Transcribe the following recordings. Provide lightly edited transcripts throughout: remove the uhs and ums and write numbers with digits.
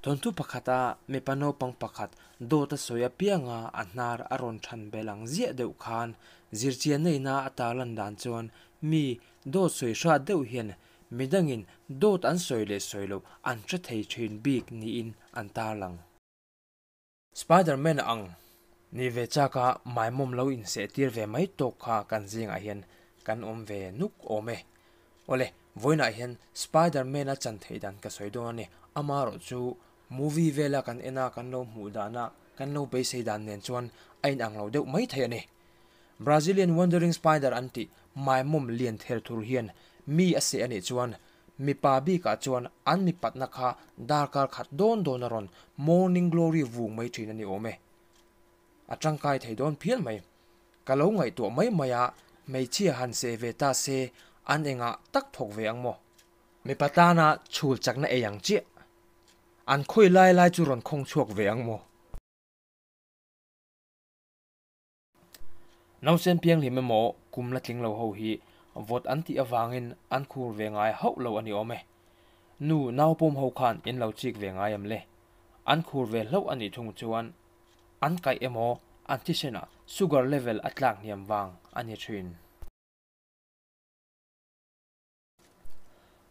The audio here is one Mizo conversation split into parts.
Thawnthu pakhata mipa naupang pakhat dawt a sawi apianga a hnar a rawn than belh ang ziah deuh khan zirchianna ina a tarlan dan chuan mi dawt sawi hrat deuh hian midangin dawt an sawi leh sawi loh an hre thei thin bik niin an tarlang. Spiderman ang ni ve chaka maimawm lo inseh tir ve mai tawk kha kan zingah hian kan awm ve nuk awm e. Awle, vawiinah hian Spiderman a chan theih dan ka sawi dawn a ni. Amaherawh chu movie vela kan en a, kan lo hmuh dana kan lo beisei dan nen chuan a inang lo deuh mai thei a ni. Brazilian Wandering Spider an tih maimawm lian ther thur hian mi a seh a nih chuan mipa bikah chuan an mipatna kha darkar khat dawn dawn a rawn Morning Glory vung mai thin a ni awm e. A tangkai thei dawn phian mai. Ka lo ngaihtuah mai mai a, hmeichhia han seh ve ta se an engah tak thawk ve ang maw? Mipa tana chhul chakna ei ang chiah. An khawi lai lai chu rawn khawng chhuak ve ang maw? Nausen pianghlim emaw kum la tling lo ho hi vawt an tih avangin an khur ve ngai hauh lo a ni awm e. Nu naupawm ho khan in lo chik ve ngai em le? An khur ve hlauh a nih thung chuan an kaih emaw an thisenah sugar level a tlak hniam vang a ni thin.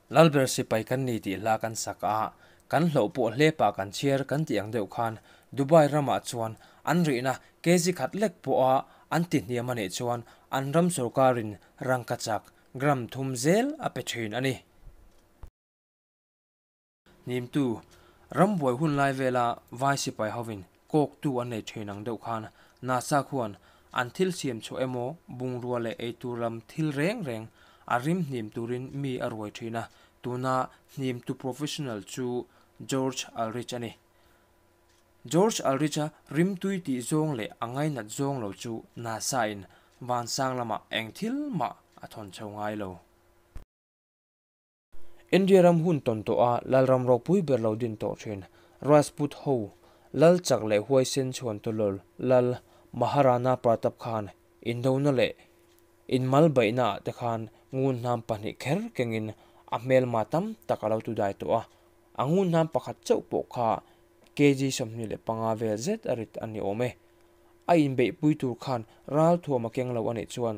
Lalber sipai kan ni tih hla kan sak a, kan hlauh pawh hlepa kan chhiar kan tih ang deuh khan Dubai ramah chuan an rihna kg khat lek pawha an ti hniam a nih chuan an ram sorkarin rangkachak gram thum zel a pe thin a ni. Hnimtu, rambuai hun lai vela vai sipai hovin kawktu an nei thin ang deuh khan NASA khuan an thil siam chhuah emaw bungrua leh eitur lam thil reng reng a rim hnim turin mi a ruai thin a, tuna hnimtu professional chu George Ulrich a ni. George Ulrich-a rimtui tih zawng leh a ngainat zawng lo chu NASA-in vansang lamah eng thil mah a thawn chho ngai lo. India ram hun tawn tawh a Lalram ropui ber lo din tawh thin Rajput ho Lal chak leh huaisen chhuan tawlawl Lal Maharana Pratap khan indona leh inmal baihna ah te khan ngun hnam pahnih kher kengin a hmelma tam tak a lo tudai tawh a, a ngun hnam pakhat chauh pawh kha kg 25 vel zet a rit a ni awm e. A inbeihpui tur khan ralthuam a keng lo a nih chuan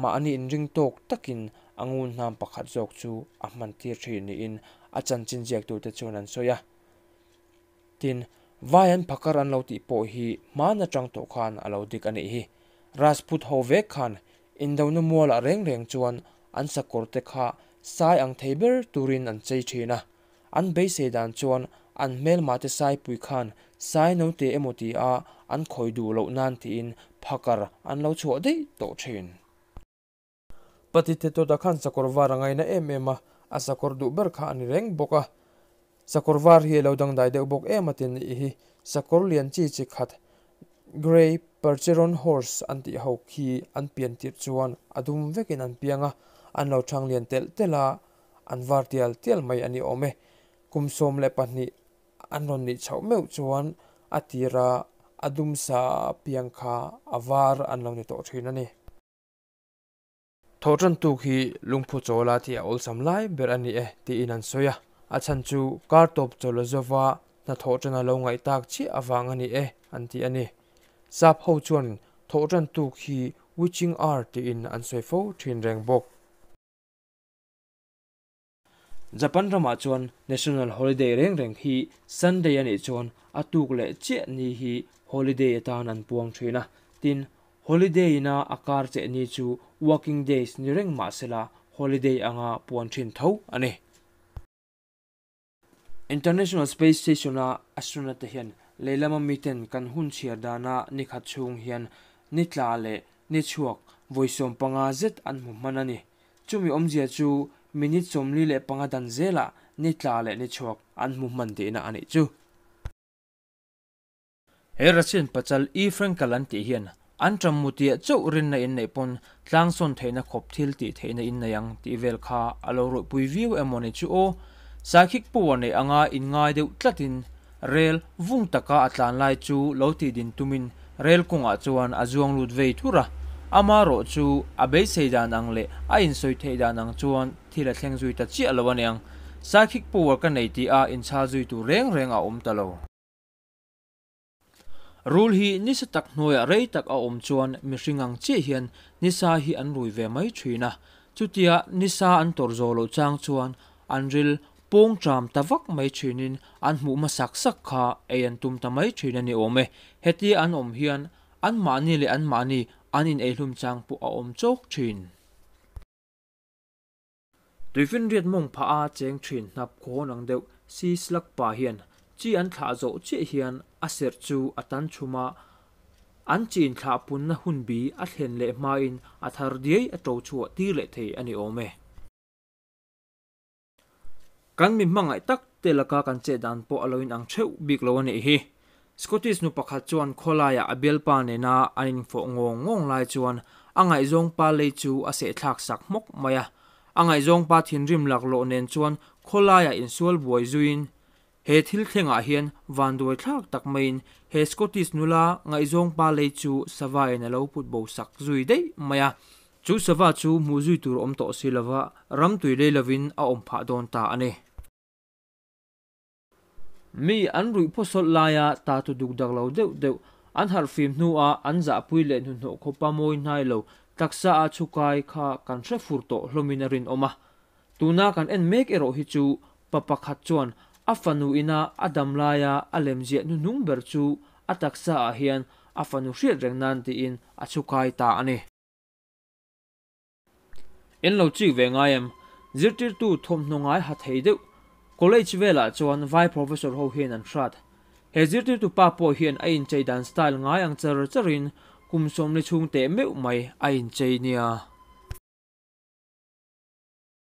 Mahni inring tawk takin a ngun hnam pakhat zawk chu a hman tir thin niin a chanchin ziaktute chuan an sawi a. Tin, vai an phakar an lo tih pawh hi hman atang tawh khan a lo dik a nih hi. Rajput ho vek khan indona mualah reng reng chuan an sakawrte kha sai ang thei ber turin an chei thin a. An beisei dan chuan an hmelmate saipui khan sai note emaw ti a an khawi duh loh nan tiin phakar an lo chhuah daih tawh thin. Pati Thetawta khan sakawr var a ngaina em em a, a sakawr duh ber kha a ni reng bawk a. Sakawr var hi a lo dangdai deuh bawk em a ti nih hi. Sakawr lian chi chi khat Grey Percheron Horse an tih ho khi an pian tirh chuan a dum vekin an piang a, an lo thang lian telh telh a, an var tial tial mai a ni awm e. Kum 12 an rawn nih chhoh meuh chuan a tira a dum sa piang kha a var an lo ni tawh thin a ni. Thawhtan tuk hi lungphu chawla tih a awlsam lai ber a ni e tiin an sawi a, a chhan chu kar tawp chawla zova hnathawhtan a lo ngaih tak chiah avang a ni e an ti a ni. Sap ho chuan thawhtan tuk hi witching hour tiin an sawi fo thin reng bawk. Japan ramah chuan national holiday reng reng hi Sunday a nih chuan a tuk leh chiah ni hi holiday atan an puang thin a. Tin, holiday ina a kar cheh ni chu working days ni reng mah sela holiday anga puan thin tho a ni. International Space Station-a astronaut te hian lei lama miten kan hun chhiar dana ni khat chhung hian ni tla leh ni chhuak vawi 15 zet an hmu hman a ni. Chumi awmzia chu minute 45 dan zelah ni tla leh ni chhuak an hmu hman tihna a nih chu. He Russian pachal E. Frankel an tih hian an ṭam mutiah chauh rinna in neih pawn tlangsawn theihna khawp thil tih theihna in nei ang tih vel kha a lo ruihpui viau emaw ni chu aw. Saikhik power neih anga in ngai deuh tlatin rel vung taka a tlan lai chu lo tih din tumin rel kawngah chuan a zuang lut vei thur a. Amaherawh chu a beisei dan ang leh a insawi theih dan ang chuan thil a thleng zui ta chiah lo aniang. Psychic power ka nei tih a inchhal zui tur reng reng a awm ta lo. Rul hi nisa tak hnuaiah rei tak a awm chuan mihring ang chiah hian nisa hi an rui ve mai thin a, chutia nisa an tawrh zawh loh chang chuan an ril pawng ṭam ta vak mai thinin an hmuh hmasak sak kha ei an tum ta mai thin a ni awm e. Hetia an awm hian anmahni leh anmahni an in eihlum chang pawh a awm chawk thin. Tuifinriat mawng phah a cheng thin hnap khawn ang deuh sea slug pa hian chi an thlah zawh chiah hian a serh chu a tan chhum a, an chi inthlah punna hunbi a thlen leh hmain a thar diai a to chhuah tir leh thei a ni awm e. Kan mi hmangaih tak te laka kan chet dan pawh a lo inang theuh bik lo a nih hi. Scottish nu pakhat chuan khawlaiah a bialpa nena an infawh ngawng ngawng lai chuan a ngaihzawng pa lei chu a sehthlak sak hmawk mai a. A ngaihzawng pa thinrim laklawh nen chuan khawlaiah insual buai zuiin he thil thlengah hian vanduai thlak tak maiin he Scottish nula ngaihzawng pa lei chu savain a lo put bo sak zui daih mai a. Chu sava chu hmuh zui tur awm tawh si lova ram tui lei lovin a awm phah dawn ta a ni. Mi an ruih phawsawlh laia ta tu duk dak lo deuh deuh an harh fim hnua an zahpui leh hnuhnawh khawpa mawi hnai lo taksa a chhukai kha kan hre fur tawh hlawmin a rinawm a. Tuna kan en mek erawh hi chu pa pakhat chuan a fanu ina a dam laia a lemziah hnuhnung ber chu a taksa ah hian a fanu hriat reng nan tiin a chhukai ta a ni. En lo chik ve ngai em? Zirtirtu thawmhnaw ngai ha thei deuh. College velah chuan vai professor ho hian an hrat. He zirtirtu pa pawh hian a inchei dan style ngai ang char charin kum 40 chhung teh meuh mai a inchei nia.